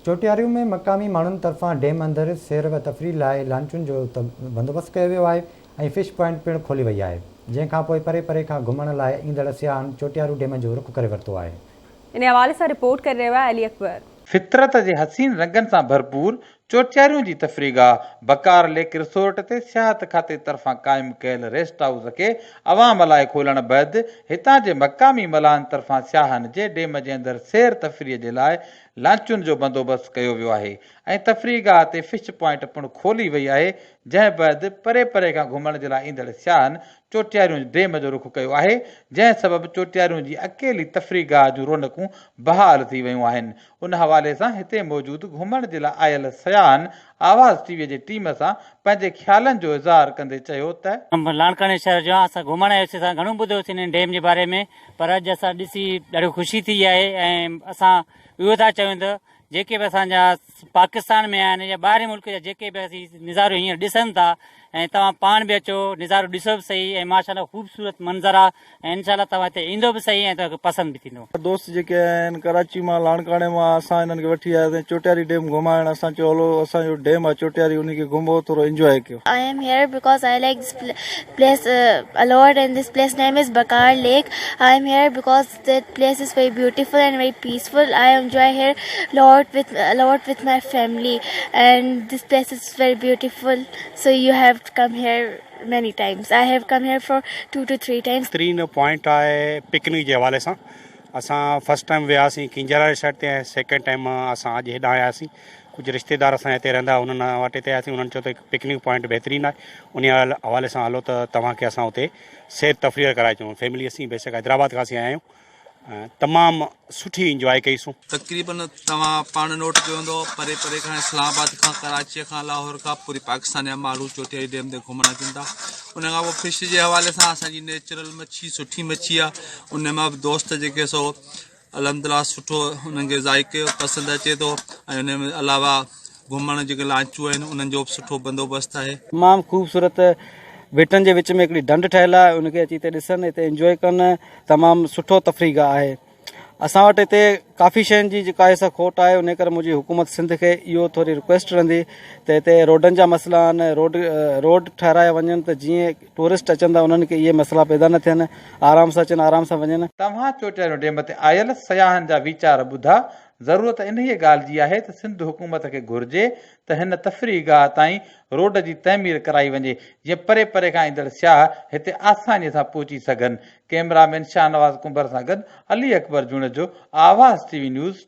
چوٽياريون ۾ مقامي ماڻهن طرفان ڊيم اندر سير و تفريح لاء لانچن جو بندوبست ڪيو ويو آهي ۽ فش پوائنٽ پڻ کولي وئي آهي، جنهن کانپوء پري پري کان گهمڻ لاء ايندڙ سياحن چوٽياريون ڊيم جو رخ ڪري ورتو آهي. ان حوالي سان رپورٽ ڪري رهيو آهي علي اڪبر. فطرت جي حسين رنگن سان ڀرپور چوٽياريون جي تفريحگاهه بڪار ليڪ ريسورٽ تي سياحت کاتي طرفان قائم ڪيل ريسٽ هائوس کي عوام لاء کولڻ بعد هتان جي مقامي ملاحن طرفان سياحن جي ڊيم جي اندر سير تفريح جي لاء لانچن جو بندوبست ڪيو ويو آهي ۽ تفريحگاهه تي فش پوائنٽ پڻ کولي وئي آهي جنهن بعد پري پري کان گهمڻ جي لاء ايندڙ سياحن چوٽياريون ڊيم جو رخ ڪيو آهي جنهن سبب چوٽياريون جي اڪيلي تفريحگاهه جون رونقون بحال ٿي ويون آهن ان حوالي سان هتي موجود گهمڻ جي لاء آيل سياحن آواز ٽي وي جي ٽيم سان پنهنجي خيالن جو اظهار ڪندي چيو ته. لاڙڪاڻي شهر جو آهيان اسان گهمڻ آياسين اسان گهڻو ٻڌو هوسين هن ڊيم جي باري ۾ پر اڄ اسان ڏسي ڏاڍي خوشي ٿي آهي ۽ اسان اهو ٿا چاهيون ته جيڪي به اسان جا پاڪستان ۾ آهن يا ٻاهرين ملڪ جا جيڪي به اسين نظارو هينئر ڏسن ٿا ۽ توهان پاڻ به اچو نظارو ڏسو به سهي ۽ ماشاء الله خوبصورت منظر آهي ۽ انشاء الله توهان هتي ايندو به سهي ۽ توهان کي پسند به ٿيندو. دوست جيڪي آيا آهن ڪراچي مان لاڙڪاڻي مان اسان انهن کي وٺي آياسين چوٽياري ڊيم گهمائڻ اسان چيو هلو اسان جو ڊيم آهي چوٽياري انهي کي گهمو ٿورو انجواء ڪيو. I am here because I like this place a lot and this place name is Bakar Lake. I am here because that place is very beautiful and very peaceful. I enjoy here lot with a lot with my family and this place is very beautiful. So you have to come here many times. I have come here for 2 to 3 times. بهترين point آهي picnic جي حوالي سان اسان first time وياسين ڪينجهر واري side تي ۽ second time اسان اڄ هيڏانهن آياسين ڪجهه رشتيدار اسان هتي رهندا انهن وٽ هتي آياسين انهن چيو ته پڪنڪ پوائنٽ بهترين آهي ان حوالي سان هلو ته توهان کي اسان اتي سير تفريح ڪرائي اچون فيملي اسين بيشڪ حيدرآباد کان اسين آيا آهيون تمام سٺي انجواء ڪئي سون. تقريبن توهان پاڻ نوٽ ڪيو هوندو پري پري کان اسلام آباد کان ڪراچي کان لاهور کان پوري پاڪستان جا ماڻهو چوٽياري ڊيم تي گهمڻ اچن ٿا ان کان پوء فش جي حوالي سان اسان جي نيچرل مڇي سٺي مڇي آهي ان مان به دوست جيڪي سو الحمدلله سٺو انهن کي ذائقي پسند اچي ٿو ۽ ان ۾ علاوه گهمڻ جيڪي لانچون آهن انهن جو به سٺو بندوبست آهي. تمام خوبصورت ڀٽن جي وچ ۾ هڪڙي ڍنڍ ٺهيل آهي ان کي اچي هتي ڏسن هتي انجوائي ڪن تمام سٺو تفريح گاهه آهي اسان وٽ هتي ڪافي شين جي جيڪا آهي سا کوٽ آهي ان ڪري منهنجي حڪومت سنڌ کي اهو ٿوري رڪويسٽ رهندي ته هتي روڊن جا مسئلا آهن روڊ روڊ ٺهرايا وڃن ته جيئن ٽوئرسٽ اچن ٿا انهن کي اهي مسئلا پيدا نه ٿين آرام سان اچن آرام سان وڃن. توهان چوٽياريون ڊيم تي آيل سياحن جا ويچار ٻڌا، ضرورت انهيء ڳالهه جي آهي ته سنڌ حڪومت کي گهرجي ته هن تفريح گاهه تائين روڊ جي تعمير ڪرائي وڃي جيئن پري پري کان ايندڙ سياح هتي آسانيء سان پهچي سگهن. ڪئميرا مين شاهنواز ڪنڀر سان گڏ Ali Akbar Junejo, Awaz T V news,.